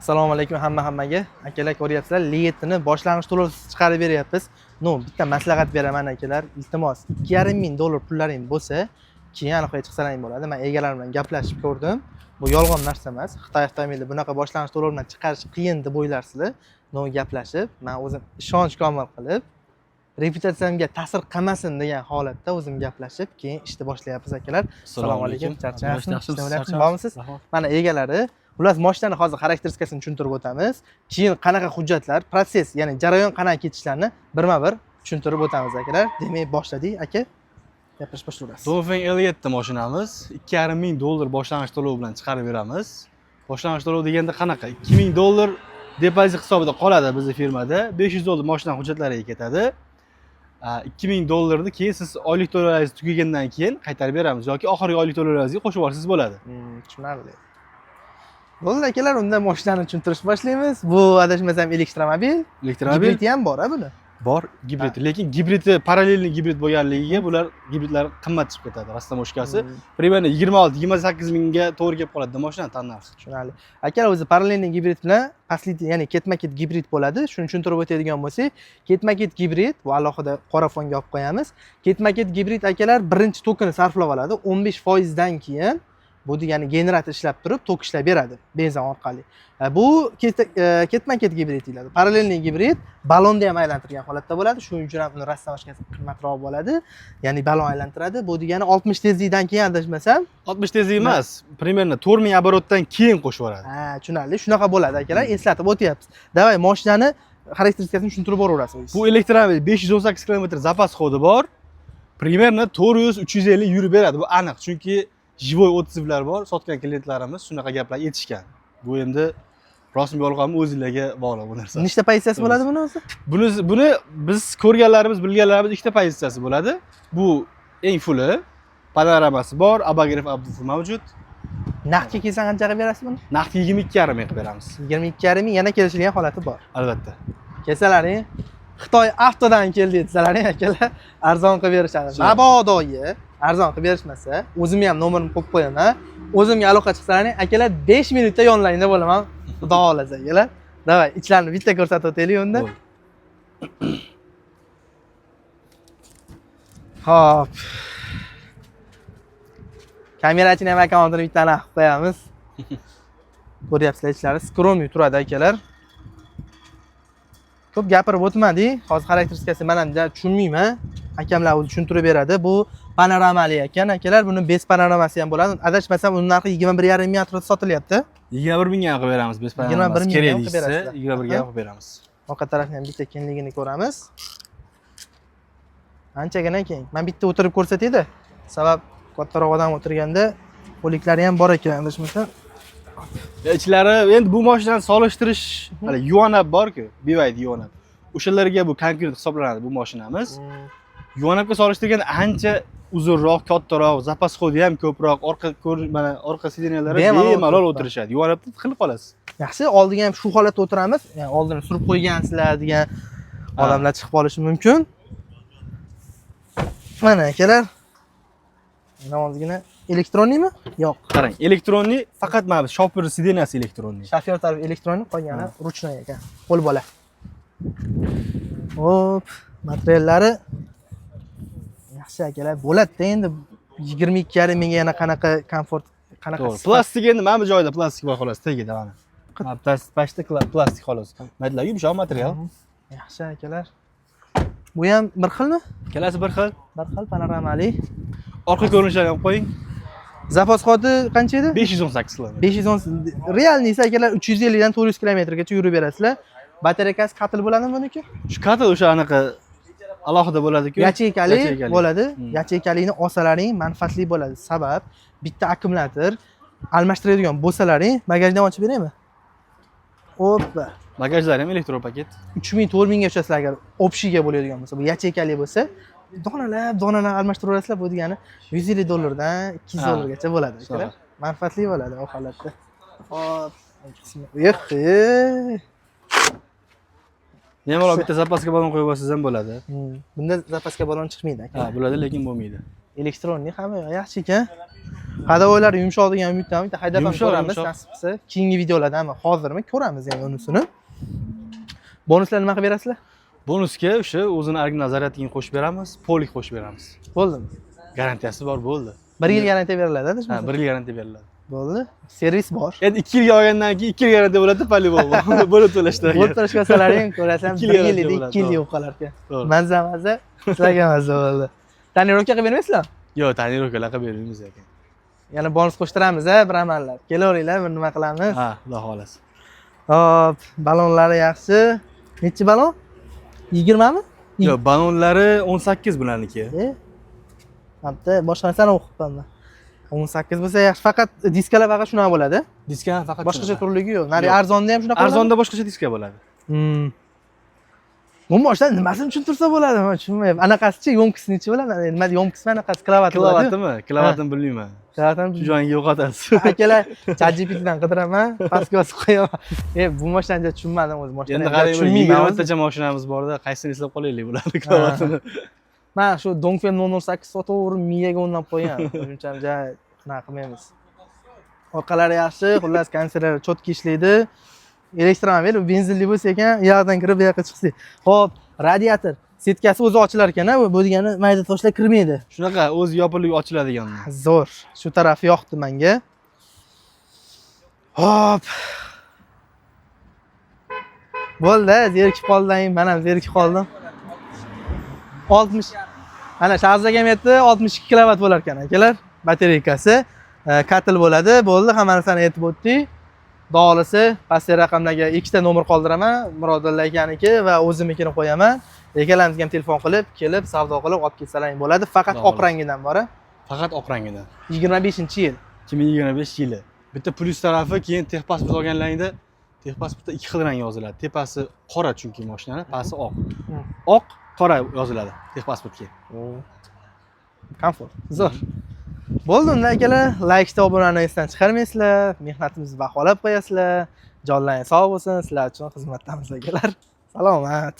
Assalomu alaykum hammaga. Akalar, ko'ryapsizlar, Li-7ni boshlang'ich to'lovsiz chiqarib beryapmiz. Но, bitta maslahat beraman, akalar. Iltimos, 2,5 ming dollar pullaring bo'lsa, keyin aloqaga chiqsalaring bo'ladi. Men egalari bilan gaplashib ko'rdim. Bu yolg'on narsa emas. Xitoy avtomobili bunaqa boshlang'ich to'lov bilan chiqarish qiyin deb o'ylarsizlar. Но, gaplashib, men o'zim ishonch komil qilib, reputatsiyamga ta'sir qilmasin degan holatda o'zim gaplashib, keyin ishni boshlayapmiz, akalar. Assalomu alaykum. Charchamayapsizmi? Yaxshimisiz? Bormisiz? Mana egalari. Xullas, mashinani hozir xarakteristikasini tushuntirib o'tamiz. Keyin qanaqa hujjatlar, protsess, ya'ni jarayon qanaqa ketishlarini birma-bir tushuntirib o'tamiz, akalar. Demak, boshladik, aka. Gapirish boshlayverasiz. Dongfeng L7 mashinamiz 2,5 ming dollar boshlang'ich to'lov bilan chiqarib beramiz. Boshlang'ich to'lov deganda qanaqa? 2000 dollar depozit hisobida qoladi bizni firmada. 500 dollar mashina hujjatlariga ketadi. 2000 dollarni keyin siz oylik to'lovlaringiz tugagandan keyin qaytarib beramiz yoki oxirgi oylik to'lovlaringizga qo'shib yuborsangiz bo'ladi. Tushunarli. Bo'ldi, akalar, unda mashinani tushuntirish boshlaymiz. Bu, adashmasam, elektromobil. Elektromobil. Gibridi ham bor, a, buni? Bor, gibrid. Lekin gibridi параллельный gibrid bo'lganligiga bular gibridlar qimmat chiqib ketadi. Растаможка si примерно 26-28 mingga to'g'ri kelib qoladi mashina tannarxi. Tushunarli. Akalar, o'zi параллельный gibrid bilan последний, ya'ni ketma-ket gibrid bo'ladi. Shuni tushuntirib o'tadigan bo'lsak, ketma-ket gibrid bu alohida qora fonga olib qo'yamiz. Ketma-ket gibrid, akalar, birinchi tokini sarflab oladi. 15% dan keyin, bu degani generator ishlab turib tok ishlab beradi benzin orqali. Bu ketma-ket gibrid deyiladi. Параллельный gibrid balonni ham aylantirgan holatda bo'ladi. Shuning uchun ham uni растаможка si qimmatroq bo'ladi. Ya'ni balon aylantiradi. Bu degani 60 tezlikdan keyin, adashmasam, 60 tezlik emas, примерно 4000 оборот dan keyin qo'shib yuboradi. Ha, tushunarli. Shunaqa bo'ladi, akalar, eslatib o'tyapmiz. Давай, mashinani xarakteristikasini tushuntirib boraverasiz o'zingiz. Bu elektromobil 518 km запас ход i bor. Примерно 400-350 yurib beradi. Bu aniq, chunki живой отзыв lar bor, sotgan klientlarimiz shunaqa gaplar aytishgan. Bu endi rostmi, yolg'onmi, o'zinglarga bog'liq bu narsa. Nechta pozitsiyasi bo'ladi buni o'zi? Buni biz ko'rganlarimiz, bilganlarimiz ikkita pozitsiyasi bo'ladi. Bu eng full i, panoramasi bor, обогрев обдув i mavjud. Naqdga kelsa qancha qilib berasiz buni? Naqd 22,5 ming qilib beramiz. 22,5 ming, yana kelishilgan holati bor. Albatta. Kelsalaring, Xitoy avtodan keldi desalaring, akalar, arzon qilib berishadi. Sure. Mabodoyi arzon qilib berishmasa, o'zimni ham nomerimni qo'yib qo'yaman. O'zimga aloqa chiqsalaring, akalar, 5 minutda yonlaringda bo'laman. Xudo xohlasa, akalar. Давай, ichlarini bitta ko'rsatib o'taylik unda. Bo'ldi. Xo'p. Kamerachini ham akkauntini bittani qilib qo'yamiz. Ko'ryapsizlar, ichlari скромный turadi, akalar. Ko'p gapirib o'tmadik. Hozir xarakteristikasi men ham tushunmayman. Akamlar o'zi tushuntirib beradi. Bu panoramali ekan, akalar. Buni без panoramasi ham bo'ladi. Adashmasam, uni narxi 21,5 ming atrofida sotilyapti. 21 mingga ham qilib beramiz без 21 panoramasi. mingga Kerak ham qilib deyishsa, berasizlar. 21 ga ham qilib beramiz. Orqa tarafini ham bitta kengligini ko'ramiz. Anchagina keng. Men bitta o'tirib ko'rsatayda. Sabab kattaroq odam o'tirganda qo'liklari ham bor ekan, adashmasam. Ichlari endi bu mashinani solishtirish, hali Yuan Up bor-ku, BYD Yuan Up. O'shalarga bu konkurent hisoblanadi bu mashinamiz. Yuan Upga solishtirganda ancha uzunroq, kattaroq, запас ход i ham ko'proq, orqa ko'r mana orqa сиденья lari bemalol bemalol o'tiribdi. O'tirishadi. Yuan Upda tiqilib qolasiz. Yaxshi, oldiga ham shu holatda o'tiramiz. Ya'ni oldini surib qo'ygansizlar degan odamlar chiqib qolishi mumkin. Mana, akalar. Mana ozgina электронный mi? Yo'q. Qarang, электронный faqat mana bu shofir сиденья si электронный. Shofyor tarafi электронный, qolgani ручной ekan. Qo'l bola. Hop, materiallari yaxshi, akalar. Bo'ladi-da endi 22,5 mingga yana qanaqa komfort, qanaqa To'g'ri. sifat. Plastik endi mana bu joyda plastik bor xolos, tagida mana. Mana plastik, pashta plastik xolos. Maydalar yumshoq material. Yaxshi, akalar. Bu ham bir xilmi? Ikkalasi bir xil. Bir xil panoramali. Orqa ko'rinishlarini ham qo'ying. Запас ход i qancha edi? 518 km. 510. Реальный si, akalar, 350 dan 400 kilometrgacha yurib berasizlar. Batareykasi Cuttle bo'ladimi buniki? Shu Cuttle o'sha anaqa alohida bo'ladi-ku. Yacheykali Yacheykali. bo'ladi. Yacheykalini olsalaring manfaatli bo'ladi. Sabab bitta akkumulyator almashtiradigan bo'lsalaring, bagajni ham ochib beraymi? Oppa. Bagajlari ham электропакет. 3000 4000 ga tushasizlar agar общий ga bo'ladigan bo'lsa. Bu yacheykali bo'lsa, donalab donalab almashtiraverasizlar. Bu degani 150 dollardan 200 dollargacha bo'ladi, akalar. Shunaqa. Manfaatli bo'ladi u holatda. Hop. Yo'q. Bemalol bitta запаска balon qo'yib olsangiz ham bo'ladi. Bunda запаска balon chiqmaydi, aka. Ha, bo'ladi, lekin bo'lmaydi. Электронный, hamma yoq yaxshi ekan. Ходовой lari yumshoq degan umiddaman. Bitta haydab ham Yumshoq, ko'ramiz, yumshoq. nasib qilsa. Keyingi videolardami, hozirmi ko'ramiz endi unisini. Bonuslar nima qilib berasizlar? Bonusga o'sha o'zini original зарядник ini qo'shib beramiz, полик qo'shib beramiz. Bo'ldimi? Garantiyasi bor, bo'ldi. Bir yil garantiya beriladi. Ha, 1 yil garantiya beriladi. Bo'ldi. Servis bor. Endi 2 yilga olgandan keyin 2 yil garantiya bo'ladi, по-любому. Bo'lib to'lashda. Bo'lib to'lashga olsalaring ko'rasan, 2 yil 1 yil garantiya edi, bo'ladi, 2 yil to'g'ri. yo'q qolar ekan. To'g'ri. Mazza mazza, sizlarga mazza bo'ldi. Тонировка qilib bermaysizlar? Yo'q, тонировка lar qilib bermaymiz aka. Yana bonus qo'shtiramiz a, bir amallab. Kelaveringlar, bir nima qilamiz. Ha, xudo xohlasa. Hop, balonlari yaxshi. Nechi balon? 20 mi? Yo'q, balonlari 18 bularniki. E? Bitta boshqa narsani o'qibman man. 18 bo'lsa yaxshi. Faqat diskalar faqat shunaqa bo'ladi. Diska faqat Boshqacha shunaqa. turligi yo'q. Nari Yo'q. arzonda ham shunaqa bo'ladi? Arzonda boshqacha diska bo'ladi. Bu mashina nimasini tushuntirsa bo'ladi? Men tushunmayapman. Anaqasichi, ёмкость nechi bo'ladi? Nima ёмкость, anaqasi киловатт bo'ladi. Киловатт imi? Киловатт ini bilmayman. Киловатт ini Shu joyingga yo'qotasiz. Akalar, ChatGPTdan qidiraman, pastga yozib qo'yaman. E, bu mashinani juda tushunmadim o'zi. Mashinani Endi qarang, bir tushunmayman o'zi. 20 tacha mashinamiz borda, qaysini eslab qolaylik bularni киловатт ini. Man shu Dongfeng 008 sotaverib miyaga o'rnab qo'ygan. Shuning uchun ja unaqa qilmaymiz. Orqalari yaxshi, xullas konditsioner чётко ishlaydi. Elektromobil benzinli bo'lsa ekan, u yoqdan kirib bu yoqqa chiqsak. Xo'p, radiator сетка si o'zi ochilar ekan, bu degani mayda toshlar kirmaydi. Shunaqa o'zi yopilib ochiladigan. Zo'r. Shu tarafi yoqdi menga. Hop. Bo'ldi, zerikib qoldim, men ham zerikib qoldim. 60. Mana Shahzoda akam aytdi, 62 kilovat bo'lar ekan akalar, батарейка si. Katil bo'ladi. Bo'ldi, hamma narsani aytib o'tdik. Xudo xohlasa, pastki raqamlarga ikkita nomer qoldiraman. Murodilla akaniki va o'zimnikini qo'yaman. Ikkalamizga ham telefon qilib, kelib savdo qilib olib ketsalaring bo'ladi. Faqat Xudo oq rangidan bor, a? Faqat oq rangidan. 25-yil. 2025 yili. Bitta plyus tarafi, keyin техпаспорт olganlaringda техпаспорт da ikki xil rang yoziladi. Tepasi qora chunki mashinani, pasti oq. Oq, qora yoziladi техпаспорт ga. Komfort. Zo'r. Bo'ldi unda akalar, laykni, obunani esdan chiqarmaysizlar, mehnatimizni baholab qo'yasizlar. Jonlaring sog' bo'lsin, sizlar uchun xizmatdamiz akalar. Salomat.